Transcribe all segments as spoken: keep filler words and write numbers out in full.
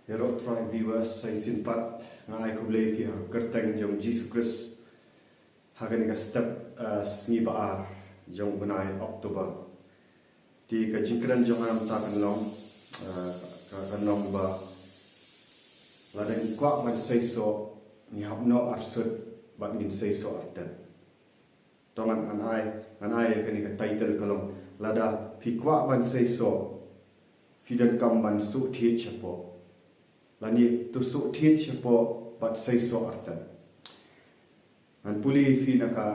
Ïaroh Trai viewers, sa shisien pat nga ai khublei ïa phi ha ka kyrteng jong Jisu Khrist. Ha kane ka step, eh, sngi ba ar jong u bnai October. Te ka jingkren jong nga mynta kan long, eh, ka, kan long ba lada ngi kwah ban seisoh, ngi hap noh arsut bad ngin seisoh artat. To ngan, ngan ai, ngan ai kane ka title ka long, lada phi kwah ban seisoh, phi donkam ban suhthied shapoh. Lane to suhthied shapoh bad seisoh artat. Ngan pule ïa phi na ka,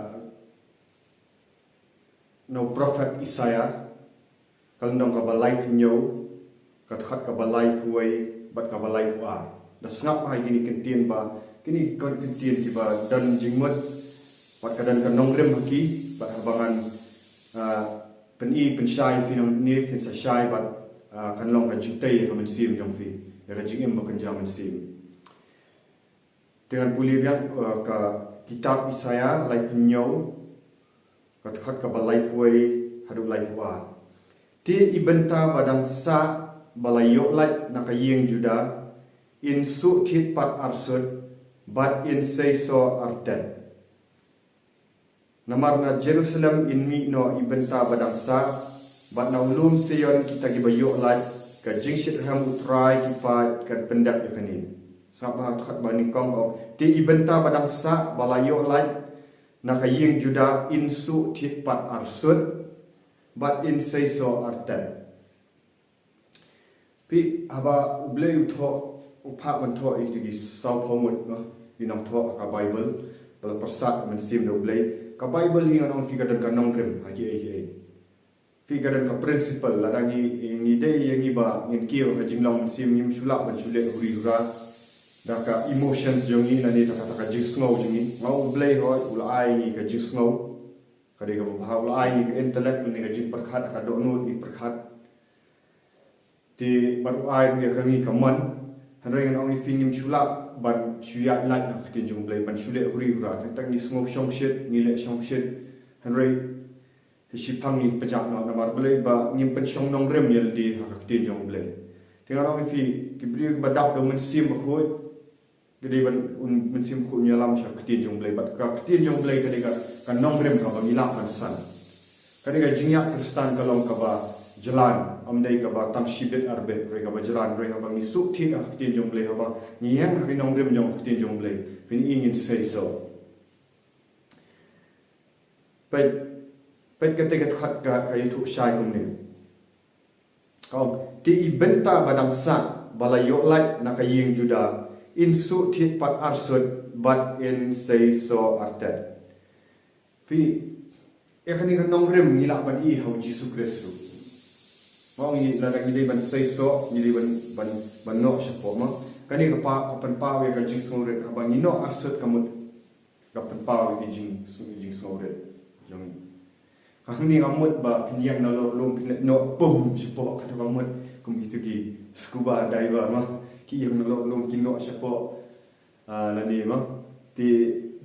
na u prophet Isaiah, ka lynnong kaba laiphew hynñiew, ka dkhot kaba laiphew wei bad kaba laiphew ar. Da sngap ha kine ki kyntien ba, kine ki kyntien kiba don jingmut bad ka don ka nongrim ha ki, bad haba ngan, ah, pyni pynshai ïa phi nangne, phin sa shai bad, ah, kan long ka jingtei ïa ka mynsiem jong phi, ïa ka jingim ba kynja mynsiem. Te ngan pule biang, eh, ka kitab Isaiah laiphew hynñiew, ka dkhot kaba laiphew wei haduh laiphew ar. Te i bynta ba dang sah ba la ïoh lait na ka ïing Judah, in suhthied pat arsut bad in seisoh artat. Namar na Jerusalem in mih noh i bynta ba dang sah, bad na u lum Sion kita kiba ïoh lait, ka jingshitrhem U Trai ki paid kan pyndep ïa kane. Sngap ha ka dkhot ba nyngkong, ong, te i bynta ba dang sah ba la ïoh lait na ka ïing Judah, in suhthied pat arsut bad in seisoh artat. Phi, haba U Blei u thoh, u phah ban thoh ïa kito ki sawphew ngut, no, ki nongthoh ha ka Baibl, ba la pyrsad mynsiem da U Blei. Ka Baibl hi, ngan ong ïa phi, ka don ka nongrim ha kiei kiei. Phi, ka don ka principle, lada ngi, ngi dei ïa ngi ba ngin kiew ka jinglong mynsiem, ngim shu lah ban shu leh huri hura da ka emotions jong ngi, lane da kata ka jingsngew jong ngi. Nga ong U Blei hooid u la ai ngi ka jingsngew, ka dei kaba bha, u la ai ngi ka intellect lane ka jingpyrkhat ha ka dohnud ngi pyrkhat. Te bad u ai ruh ïa ngi ka mon. Hynrei ngan ong ïa phi, ngim shu lah ban shu ïaid lait na ka ktien jong U Blei, ban shu leh huri hura. Tang tang ngi sngew shongshit, ngi leh shongshit. Hynrei shiphang ngi pynjah noh namar balei? Ba ngim pynshong nongrim ïalade ha ka ktien jong U Blei. Te ngan ong ïa phi, ki briew kiba dap da u Mynsiem Bakhuid, ka dei ban, u Mynsiem Bakhuid un ïalam sha ka ktien jong U Blei, bad ka ktien jong U Blei ka dei ka, ka nongrim kaba ngi lah ban san. Ka dei ka jingïaid Khristan ka long kaba jlan, ym dei kaba tang shibit arbit, hynrei kaba jlan, hynrei haba ngi suhthied ha ka ktien jong U Blei, haba ngi ïeng ha ki nongrim jong ka ktien jong U Blei, phin i ngin seisoh. Peit, peit katei ka dkhot ka, ka ïathuh shai kumne. Ka ong, te i bynta ba dang sah ba la ïoh lait na ka ïing Judah, in suhthied pat arsut bad in seisoh artat. Phi, ïa kane ka nongrim ngi lah ban i ha u Jisu Khrist ruh. Mo, ngi, lada ngi dei ban seisoh, ngi dei ban, ban, ban noh shapoh, mo. Kane ka pa, ka pynpaw ïa ka jingsngewrit, haba ngi noh arsut ka mut ka pynpaw ïa ki jing, jingsngewrit jong ngi. Hangne ka mut ba phin ïeng nalor lum, phin leit noh pum shapoh, kata ka mut kum kito ki scuba diver, mo, ki ïeng nalor lum, ki noh shapoh. Ah, lane, mo. Te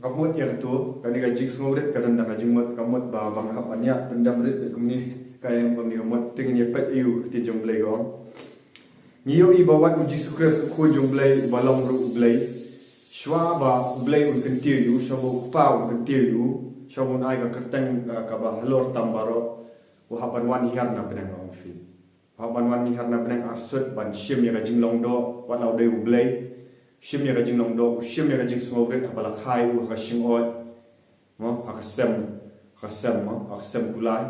ka mut ïa kato, kane ka jingsngewrit ka don da ka jingmut, ka mut ba, ba nga hap ban ïaid pyndem rit kumne, ka ïeng kumne ka mut. Te ngin ïa peit ïa u ktien jong U Blei ka ong. Ngi ïohi ba wat u Jisu Khrist u Khun jong U Blei, uba long ruh U Blei, shuwa ba U Blei un kyntiew ïa u, shuwa ba u Kpa un kyntiew ïa u, shuwa ba un ai ka kyrteng, ah, kaba halor tam baroh, u hap ban wan hiar na bneng, nga ong ïa phi. U hap ban wan hiar na bneng arsut ban shim ïa ka jinglong doh, wat la u dei U Blei. Shim ïa ka jinglong doh, u shim ïa ka jingsngewrit haba la kha ïa u ha ka shyngod. Mo, ha ka sem, ha ka sem, mo, ha ka sem kulai.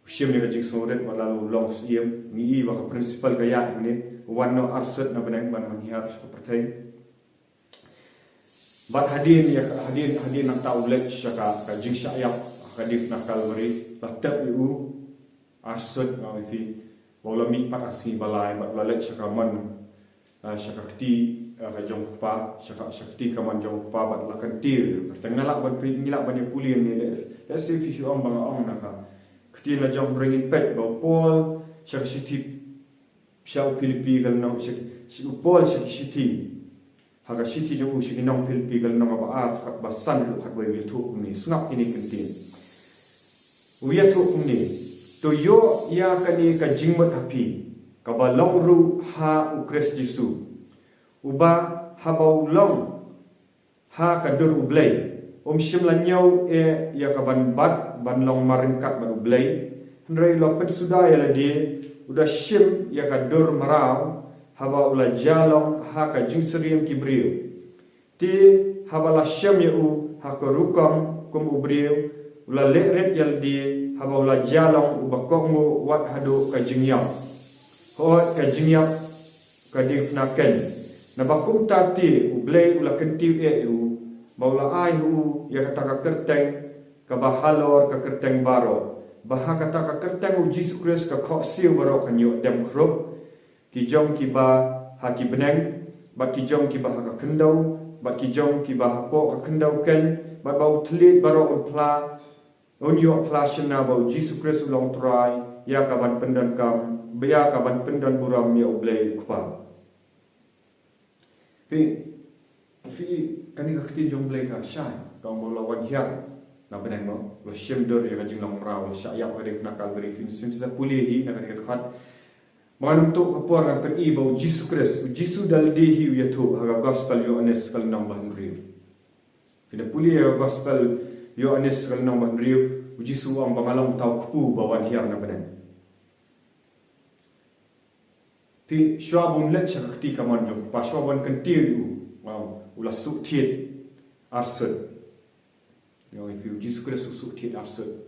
U shim ïa ka jingsngewrit wat la u long syiem. Ngi i ba ka principle ka ïaid hangne, u wan noh arsut na bneng ban wan hiar sha ka pyrthei. Bad hadien ïa ka, hadien, hadien nangta u leit sha ka, ka jingshah ïap ha ka dip na Kalbari, la tep ïa u arsut, nga ong ïa phi, ba u la mih pat ha ka sngi ba lai, bad u la leit sha ka mon, ah, sha ka kti, ah, ka jong u Kpa, sha ka, sha ka kti kamon jong u Kpa, bad la kyntiew. Kata nga lah ban phi, ngi lah ban ïa pule hangne, lehse phi shu ong ba nga ong na ka ktien la jong, hynrei ngin peit ba u Paul sha ka shithi sha u Philippi ka lynnong, sha, sha u Paul sha ka shithi, ha ka shithi jong u sha ki nong Philippi ka lynnong kaba ar, dkhot ba san haduh dkhot ba wei, u ïathuh kumne, sngap kine ki ktien. U ïathuh kumne, to ïoh ïa kane ka jingmut ha phi, kaba long ruh ha u Khrist Jisu, uba haba u long ha ka dur U Blei, um shym la ñiew eh ïa ka ban bat ban long marryngkat bad U Blei, hynrei u la pynsuda ïa lade, u da shim ïa ka dur mraw, haba u la jia long ha ka jingsyriem ki briew. Te haba la shem ïa u ha ka rukom kum u briew, u la leh rit ïa lade, haba u la jia long uba kohnguh wat haduh ka jingïap, hooid, ka jingïap ka diengphna keiñ. Naba kumta te U Blei u la kyntiew eh ïa u, ba u la ai ha u ïa kata ka kyrteng kaba halor ka kyrteng baroh, ba ha kata ka kyrteng U Jisu Khrist ka khohsiew baroh kan ïoh dem khrup, ki jong kiba ha ki bneng, bad ki jong kiba ha ka khyndew, bad ki jong kiba hapoh ka khyndew keiñ, bad ba u thylliej baroh un phla, un ïoh phla shynna ba U Jisu Khrist u long Trai, ïa ka ban pyndonkam, ba ïa ka ban pyndonburom ïa U Blei U Kpa. Phi, phi, kane ka ktien jong U Blei ka shai, ka ong ba u la wan hiar na bneng, mo, u la shem dur ïa ka jinglong mraw, u la shah ïap ha ka diengphna Kalbari. Phin, phin sa pule hi na kane ka dkhot. Ba ngan ym tuh ka por ngan pyni ba U Jisu Khrist, U Jisu da lade hi u ïathuh ha ka Gospel Ïoannis ka lynnong ba hynriew. Phin da pule ïa ka Gospel Ïoannis ka lynnong ba hynriew, U Jisu u ong ba nga long uta u kpu ba wan hiar na bneng. Phi, shuwa ba un leit sha ka kti kamon jong U Kpa, shuwa ban kyntiew ïa u, u la suh thied arsut. Ïa, phi, U Jisu Khrist u suh thied arsut.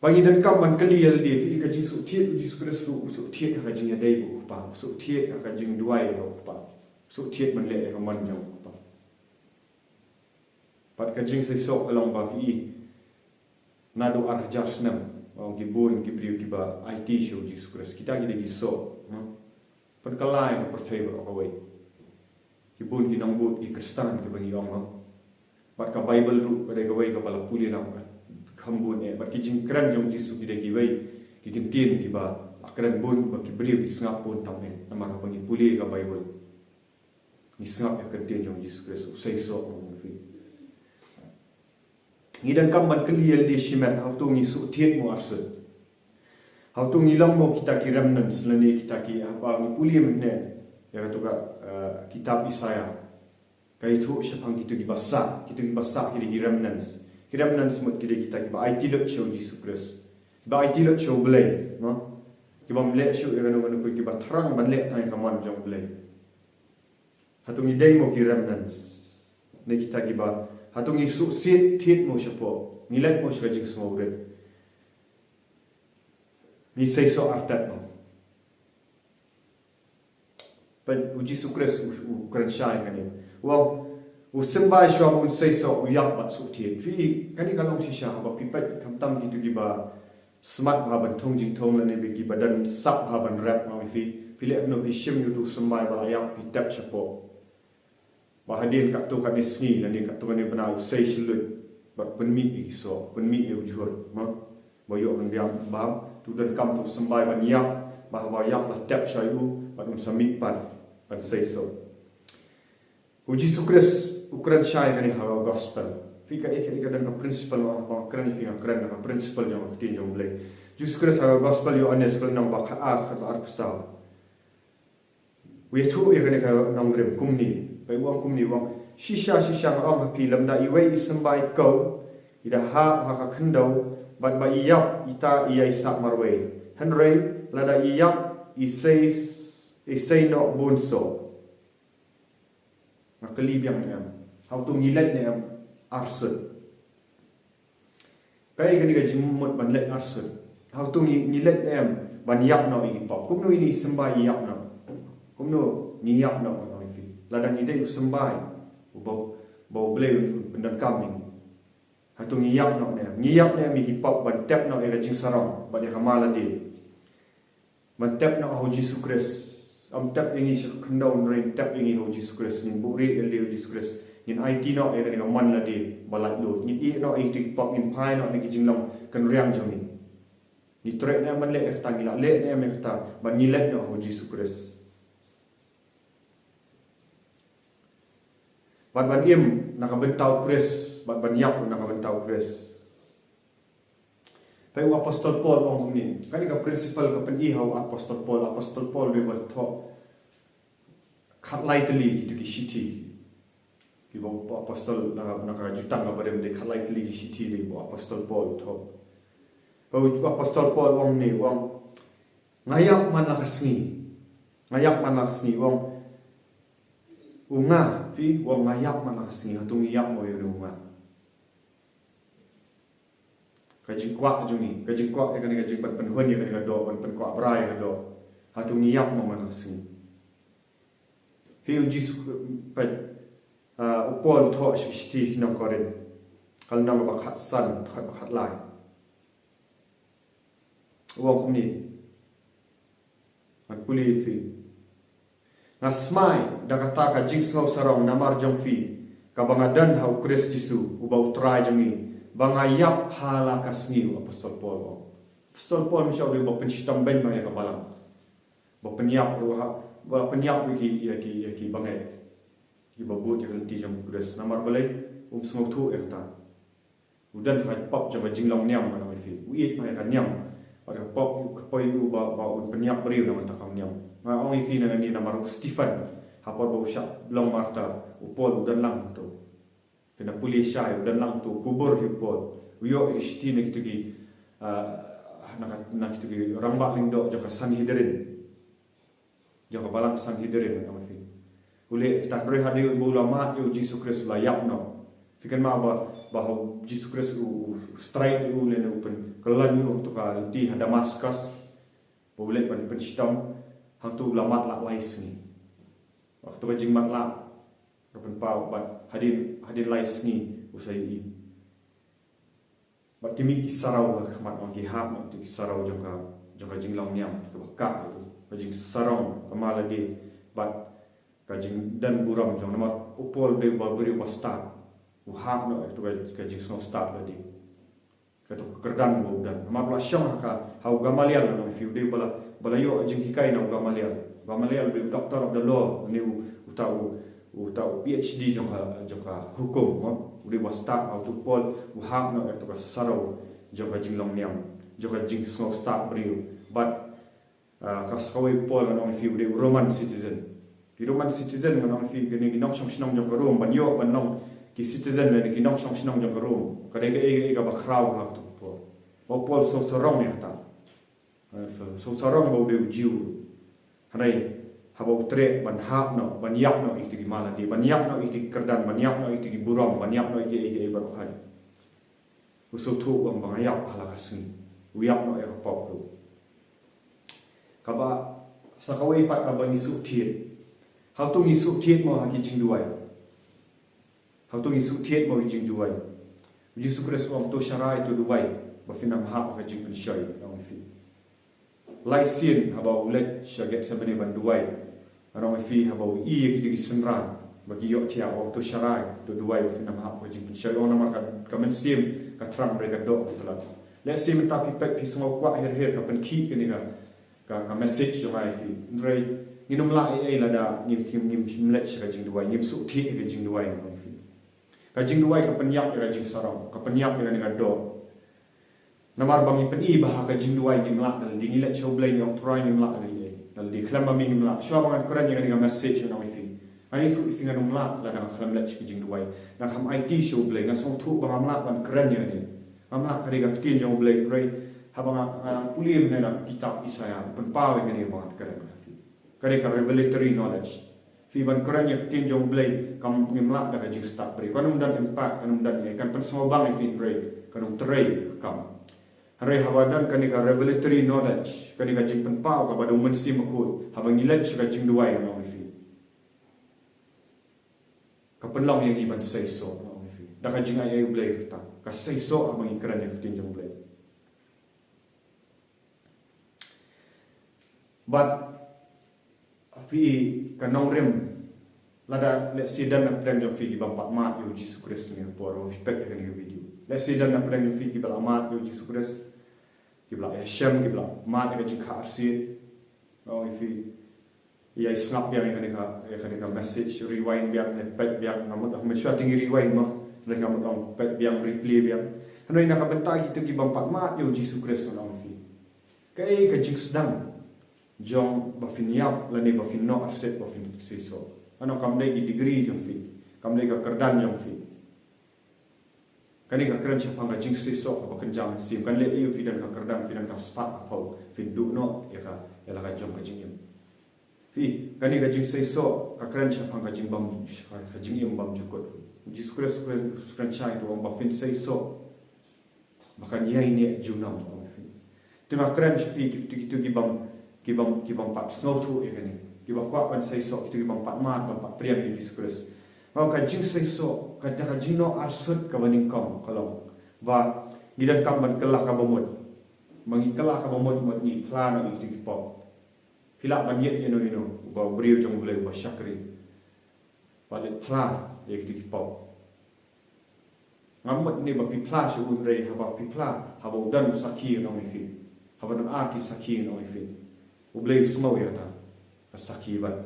Ba ngi donkam ban kylli ïa lade, phi, ka jingsuh thied U Jisu Khrist ruh, u suh thied ha ka jingïadei bad U Kpa, u suh thied ha ka jingduwai bad U Kpa, u suh thied ban leh ïa ka mon jong U Kpa. Bad ka jingseisoh ka long ba, phi, naduh ar hajar snem, ong, ki bun ki briew kiba aiti sha U Jisu Khrist, kita ki dei ki soh, hmm? Pynkylla ïa ka pyrthei baroh kawei. Ki bun ki nongbud ki Khristan kiba ngi ong, hmm? Bad ka Baibl ruh ka dei kawei kaba la pule lang, eh, kham bun, eh. Bad ki jingkren jong U Jisu ki dei kiwei ki kyntien kiba la kren bun, bad ki briew ki sngap bun tam, eh. Namar haba ngi pule ïa ka Baibl, ngi sngap ïa ka kyntien jong U Jisu Khrist, u seisoh, ong, phi. Ngi donkam ban kylli ïa lade shimet, hato ngi suh thied mo arsut? Hato ngi long mo kita ki remnants, lane kita ki, haba ngi pule mynne ïa kato ka, eh, kitab Isaiah, ka ïathuh shaphang kito kiba sah, kito kiba sah ki dei ki remnants. Ki remnants mut ki dei kita kiba aiti lut sha U Jisu Khrist, kiba aiti lut sha U Blei, no? Kibym leh shuh ïa kano kano, kiba thrang ban leh tang ïa ka mon jong U Blei. Hato ngi dei mo ki remnants, ne kita kiba, hato ngi suh thied, thied mo shapoh, ngi leit mo sha ka jingsngewrit, ngi seisoh artat mo? Peit, U Jisu Khrist u, u kren shai kane. U ong, u symbai shuwa ba un seisoh, u ïap bad suh thied. Phi, kane ka long shisha, haba phi peit, khamtam kito kiba smat bha ban thung jingthung lane ba kiba don sap bha ban rep, ma, phi, phi leh kumno? Phi shim ïa uto u symbai ba la ïap, phi tep shapoh. Ba hadien katto katne sngi lane katto katne bnai u sei shluit bad pynmih ïa ki soh, pynmih ïa u jhur, ma, ba ïoh ban biang bam. To donkam uto u symbai ban ïap, ba haba ïap la tep shai u bad un sa mih pat ban seisoh. U Jisu Khrist u kren shai kane ha ka gospel. Phi, kaei kaei ka don ka principle, ma, ba nga kren, phi, nga kren na ka principle jong ka ktien jong U Blei. Jisu Khrist ha ka gospel Ïoannis ka lynnong ba khatar, khatar, arphew saw, u ïathuh ïa kane ka nongrim kumne. Peit, u ong kumne, u ong, shisha shisha nga ong ha phi, lymda iwei i symbai khaw, i da hap ha ka khyndew, bad ba i ïap, ita i ïai sah marwei. Hynrei lada i ïap, i sei, i sei noh bun soh. Nga kylli biang ne em? Hato ngi leit ne em arsut? Kaei kane ka jingmut ban leit arsut? Hato ngi, ngi leit ne em ban ïap noh ïa ki pop? Kumno ine i symbai i ïap noh? Kumno ngi ïap noh, ong ïa phi? Lada ngi dei u symbai uba, ba U Blei un pyndonkam ïa ngi, hato ngi ïap noh ne em? Ngi ïap ne em ïa ki pop ban tep noh ïa ka jingsarong bad ïa ka ma lade? Ban tep noh ha U Jisu Khrist. Ym tep ïa ngi sha ka khyndew, hynrei tep ïa ngi ha U Jisu Khrist. Ngin buhrieh ïalade ha U Jisu Khrist. Ngin aiti noh ïa kane ka mon lade ba laitluid. Ngin ïeh noh ïa kito ki pop, ngin phai noh na ki jinglong kynriang jong ngi. Ngi treh ne em ban leh ïa kata, ngi lah leh ne em ïa kata, bad ngi leit noh ha U Jisu Khrist. Bad ban im na ka bynta U Khrist, bad ban ïap na ka bynta U Khrist. Hei u Apostol Paul u ong kumne. Kane ka principle ka pyni ha u Apostol Paul. Apostol Paul u dei ba thoh khatlai tylli kito ki shithi. Kiba u Apostol na, na ka Jutang kaba Rim dei khatlai tylli ki shithi dei ba u Apostol Paul u thoh. Ba u Apostol Paul u ong kumne, u ong, nga ïap man la ka sngi. Nga ïap man la ka sngi, u ong. U nga, phi, u ong nga ïap man la ka sngi, hato ngi ïap mo ïa une u nga. Ka jingkwah jong ngi, ka jingkwah ïa kane ka jingpynhun ïa kane ka doh, ban pynkwah brai ïa ka doh. Hato ngi ïap mo man la ka sngi. Phi u Jisu, peit, ah, u Paul u thoh sha ki shithi ki nong Korinth. Ka lynnong ba khatsan, khat ba khatlai. U ong kumne. Ngan pule ïa phi. Nga smai da kata ka jingsngew sarong namar jong phi, kaba nga don ha u Khrist Jisu, uba u Trai jong ngi, ba nga ïap ha la ka sngi, u Apostol Paul u ong. Apostol Paul mynshwa u dei ba pynshitom beiñ bha ïa ka balang. Ba pynïap ruh ha, ba pynïap ïa ki, ïa ki, ïa ki bangeit. Kiba bud ïa ka lynti jong u Khrist. Namar balei, um sngewthuh ïa kata. U don ha ka pop jong ka jinglong niam, ngan ong ïa phi. U ïeit bha ïa ka niam. Bad ka pop, ka poi u ba, ba un pynïap briew na ka bynta ka niam. Nga ong ïa phi nangne namar u Stephen. Ha por ba u shah long martyr. U Paul u don lang hangto. Phin da pule shai, u don lang hangto, u kubur ïa u Paul. U ïoh ïa ki shithi na kito ki, ah, na ka, na kito ki rangbah lyngdoh jong ka Sanhedrin. Jong ka balang Sanhedrin, ngan ong ïa phi. U leh kita, hynrei hadien ba u la mad ïa u Jisu Khrist u la ïap noh. Phi kynmaw ba, ba u Jisu Khrist u, u strike ïa u lane u pynkylla ïa u hangto ka lynti ha Damascus. Ba u leit ban pynshitom, hangto u la matlah lai sngi. Hangto ka jingmatlah ka pynpaw bad hadien, hadien lai sngi u sa ïohi. Bad ki mih ki saraw ha khmat, ki hap noh ïa ki saraw jong ka, jong ka jinglong niam, kaba kah ïa u, ka jingsarong, ka mala de, bad ka jingdon burom jong, namar u Paul u dei uba briew ba stad, u hap noh ïa ka, ka jingsngew stad lade. Kato ka kyrdan ba u don. Namar u la shong ha ka, ha u Gamaliel, ngan ong ïa phi, u dei ba la, ba la ïoh jinghikai na u Gamaliel. Gamaliel u dei u doctor of the law, une u, uta u, uta u P H D jong ka, jong ka hukum, mo. U dei ba stad, ha uto u Paul, u hap noh ïa kato ka saraw jong ka jinglong niam, jong ka jingsngew stad briew. Bad Ah, ka sa kawei u Paul, ngan ong ïa phi, u dei u Roman citizen. Ki Roman citizen, ngan ong ïa phi, kine ki nongshong shnong jong ka Rom, ban ïoh ban long ki citizen lane ki nongshong shnong jong ka Rom, ka dei kaei kaei kaba khraw ha kato u Paul. Ba u Paul u sngewsarong ïa kata. Ah, u sngewsarong ba u dei u Jiw. Hynrei haba u treh ban hap noh, ban ïap noh ïa kito ki mala de, ban ïap noh ïa kito ki kyrdan, ban ïap noh ïa kito ki burom, ban ïap noh ïa kiei kiei baroh. U sngewthuh u ong ba nga ïap ha la ka sngi. U ïap noh ïa ka pop ruh. Kaba sa kawei pat kaba ngi shu thied. Hato ngi shu thied mo ha ki jingduwai? Hato ngi shu thied mo ha ki jingduwai? U Jisu Khrist u ong to sharai, to duwai, ba phin ym hap ha ka jingpynshoi, ngan ong ïa phi. Lai sien haba u leit sha Gethsemane ban duwai. Ngan ong ïa phi, haba u i ïa kito ki synran ba ki ïohthiah, u ong to sharai, to duwai ba phin ym hap ha ka jingpynshoi. U ong namar ka, ka mynsiem ka thrang, hynrei ka doh ka tlot. Lehse mynta phi peit phi sngew kwah her her ka pynkhih kane ka, ka, ka message jong nga ïa phi. Hynrei ngin ym lah ei ei lada ngim, ngim, ngim leit sha ka jingduwai, ngim shu thied ha ka jingduwai, ngan ong ïa phi. Ka jingduwai ka pynïap ïa ka jingsarong, ka pynïap ïa kane ka doh. Namar ba ngi pyni ba ha ka jingduwai ngim lah, da lade ngi leit sha U Blei ngi ong Trai ngim lah, da lade, da lade khlem ba mih ngim lah. Shuwa ba ngan kren ïa kane ka message, ngan ong ïa phi, nga ïathuh ïa phi ngan ym lah lada nga khlem leit sha ka jingduwai. Nga khlem aiti sha U Blei, nga sngewthuh ba ngam lah ban kren ïa kane. Ngam lah, ka dei ka ktien jong U Blei, hynrei haba nga, nga pule mynne na ka kitab Isaïah, u pynpaw ïa kane ba ngan kren ïa phi. Ka dei ka revelatory knowledge. Phi, ban kren ïa ka ktien jong U Blei kam, ngim lah da ka jingstad briew. Kan ym don impact, kan ym don ei, kan pynsngewbang ïa phi hynrei kan ym trei ka kam. Hynrei haba don kane ka revelatory knowledge, kane ka jingpynpaw kaba da U Mynsiem Bakhuid, haba ngi leit sha ka jingduwai, ngan ong ïa phi, ka pynlong ïa ngi ban seisoh, ngan ong ïa phi, da ka jingai ei U Blei kata. Ka seisoh haba ngi kren ïa ka ktien jong U Blei. Bad phi, ka nongrim, lada lehse don na pdeng jong phi ki bym pat mad ïa U Jisu Khrist, ngi por ba phi peit ïa kane ka video. Lehse don na pdeng jong phi kiba la mad ïa U Jisu Khrist, kiba la ïashem, kiba la mad ïa ka jingkha arsien. Ngan ong ïa phi, ïa sngap biang ïa kane ka, ïa kane ka message, rewind biang, ne peit biang, nga mut ong mynshuwa te ngi rewind mo, ne nga mut ong peit biang, replay biang. Hynrei na ka bynta kito ki bym pat mad ïa u Jisu Khrist, ngan ong ïa phi, kaei ka jingsdang jong ba phin ïap lane ba phin noh arsut ba phin seisoh? Ngan ong kam dei ki degree jong phi, kam dei ka kyrdan jong phi. Kane ka kren shaphang ka jingseisoh kaba kynja mynsiem. Kan leh aïu phi don ka kyrdan, phi don ka spah ka phew, phin duh noh ïa ka, ïa la ka jong ka jingim. Phi, kane ka jingseisoh ka kren shaphang ka jingbym, ka jingim bymjukut. U Jisu Khrist u kren, u kren shai, u ong ba phin seisoh ba kan ïaineh junom, u ong ïa phi. Te nga kren sha phi, kito, kito ki bym, ki bym, ki bym pat sngewthuh ïa kane, kiba kwah ban seisoh, kito ki bym pat mad, bym pat pdiang ïa u Jisu Khrist. Nga ong ka jingseisoh, ka, ka jingnoh arsut kaba nyngkong ka long ba ngi donkam ban kylla kaba mut. Ma ngi kylla kaba mut, mut ngi phla noh ïa kito ki pop. Phi lah ban ïeit ïano ïano, uba u briew jong U Blei uba shakri, ba leit phla ïa kito ki pop. Ngam mut ne ba phi phla sha u, hynrei haba phi phla, haba u don u sakhi, ngan ong ïa phi, haba don ar ki sakhi, ngan ong ïa phi, U Blei u sngew ïa kata ka sakhi. Bad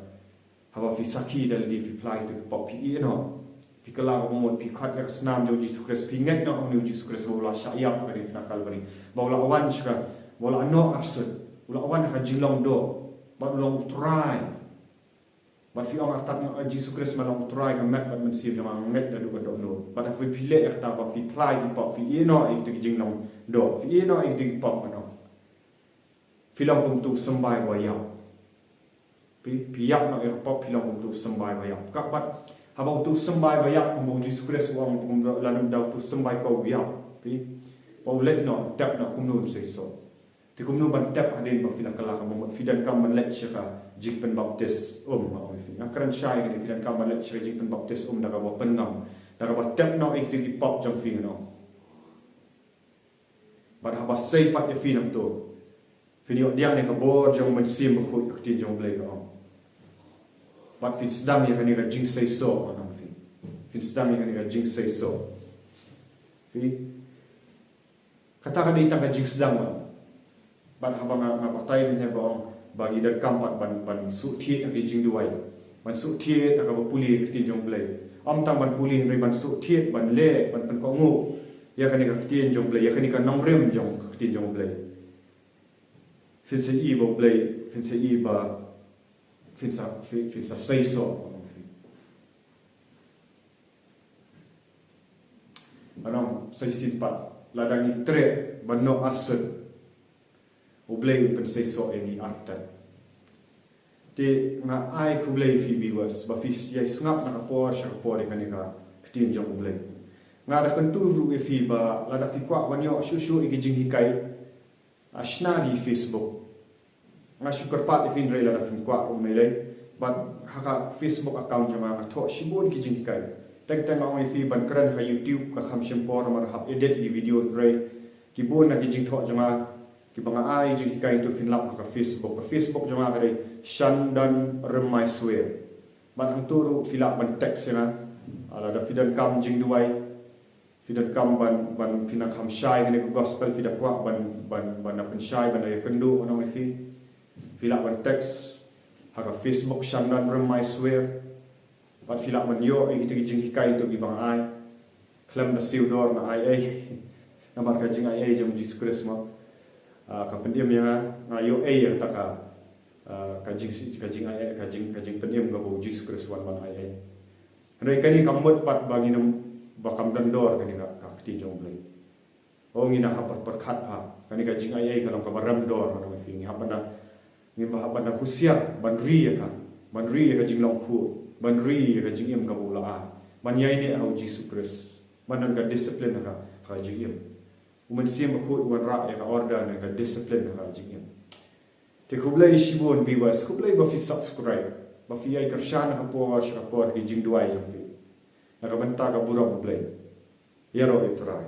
haba phi sakhi da lade, phi phla ïa kito ki pop, phi ïeh noh, phi kylla kaba mut, phi khot ïa ka snam jong u Jisu Khrist, phi ngeit noh ha une u Jisu Khrist ba u la shah ïap ha ka diengphna Kalbari, ba u la wan sha ka, ba u la noh arsut, u la wan ha ka jinglong doh, bad u long u Trai. Bad phi ong, artat nga, Jisu Khrist, me long u Trai ka met bad mynsiem jong nga, nga ngeit naduh ka dohnud. Bad haba phi leh ïa kata, ba phi phla ïa ki pop, phi ïeh noh ïa kito ki jinglong doh, phi ïeh noh ïa kito ki pop, ngan ong, phi long kum uto u symbai ba ïap. Phi, phi ïap noh ïa ka pop, phi long kum uto u symbai ba ïap. Ka bad haba uto u symbai ba ïap, kumba u Jisu Khrist u ong, kumba lada uto u symbai khaw u ïap, phi, ba u leit noh, tep noh, kumno un seisoh? Te kumno ban tep hadien ba phi la kylla kaba mut? Phi donkam ban leit sha ka jingpynbaptis um, ngan ong ïa phi. Nga kren shai kane, phi donkam ban leit sha ka jingpynbaptis um da kaba pynngam, da kaba tep noh ïa kito ki pop jong phi, ngan ong, bad haba sei pat ïa phi nangto, phin ïoh pdiang ïa ka bor jong u Mynsiem Bakhuid, ka ktien jong U Blei ka ong. Bad phin sdang ïa kane ka jingseisoh, ngan ong ïa phi. Phin sdang ïa kane ka jingseisoh. Phi, kata ka dei tang ka jingsdang, bad, bad haba nga, nga batai mynne ba ong ba ngi donkam pat ban, ban shu thied ha ki jingduwai, ban shu thied ha kaba pule ka ktien jong U Blei. Ym tang ban pule, hynrei ban shu thied, ban leh, ban pynkohnguh ïa kane ka ktien jong U Blei, ïa kane ka nongrim jong ka ktien jong U Blei. Phin sa ïohi ba U Blei, phin sa ïohi ba phin sa, phin, phin sa seisoh. Ngan ong sa shisien pat, lada ngi treh ban noh arsut, U Blei un pynseisoh ïa ngi artat. Te nga ai khublei ïa phi viewers ba phi ïai sngap na ka por sha ka por ïa kane ka ktien jong U Blei. Nga da kyntu ruh ïa phi ba lada phi kwah ban ïoh shuh shuh ïa ki jinghikai, ah, shna da Facebook. Nga shu kyrpad ïa phi, hynrei lada phin kwah ruh, ym lei, bad ha ka Facebook account jong nga, nga thoh shibun ki jinghikai. Teng teng nga ong ïa phi, ban kren ha ka YouTube ka kham shim por namar hap edit ïa ki video, hynrei ki bun na ki jingthoh jong nga kiba nga ai jinghikai, to phin lap ha ka Facebook. Ka Facebook jong nga ka dei Shandan Rymmaiswer. Bad hangto ruh phi lah ban text ïa nga, ah, lada phi donkam jingduwai, phi donkam ban, ban, phi nang kham shai kane ka gospel, phi da kwah ban, ban, ban da pynshai, ban da ïakynduh, ngan ong ïa phi, phi lah ban text ha ka Facebook Shandan Rymmaiswer. Bad phi lah ban ïoh ïa kito ki jinghikai to kiba nga ai. Khlem da siew dor, nga ai ei. Namar ka jingaiei jong u Jisu Khrist mo, ah, ka pynim ïa nga, nga ïoh ei ïa kata ka, ah, ka jing, ka jingaiei, ka jing, ka jingpynim kaba u Jisu Khrist u wan ban aiei. Hynrei kane kam mut pat ba ngin ym, ba kam don dor kane ka, ka ktien jong U Blei. Oh, ngin ym hap pyrkhat bha. Kane ka jingaiei ka long kaba rem dor, ngan ong ïa phi. Ngi hap ban da, ngi hap ban da husiar ban ri ïa ka, ban ri ïa ka jinglong khuid, ban ri ïa ka jingim kaba u la ai, ban ïaineh ha u Jisu Khrist, ban don ka discipline ha ka, ha ka jingim. U Mynsiem Bakhuid u wanrah ïa ka order ne ka discipline ha ka jingim. Te khublei shibun viewers, khublei ba phi subscribe, ba phi ïai kyrshan na ka por sha ka por ki jingduwai jong phi na ka bynta ka burom U Blei. Ïaroh ïa u Trai.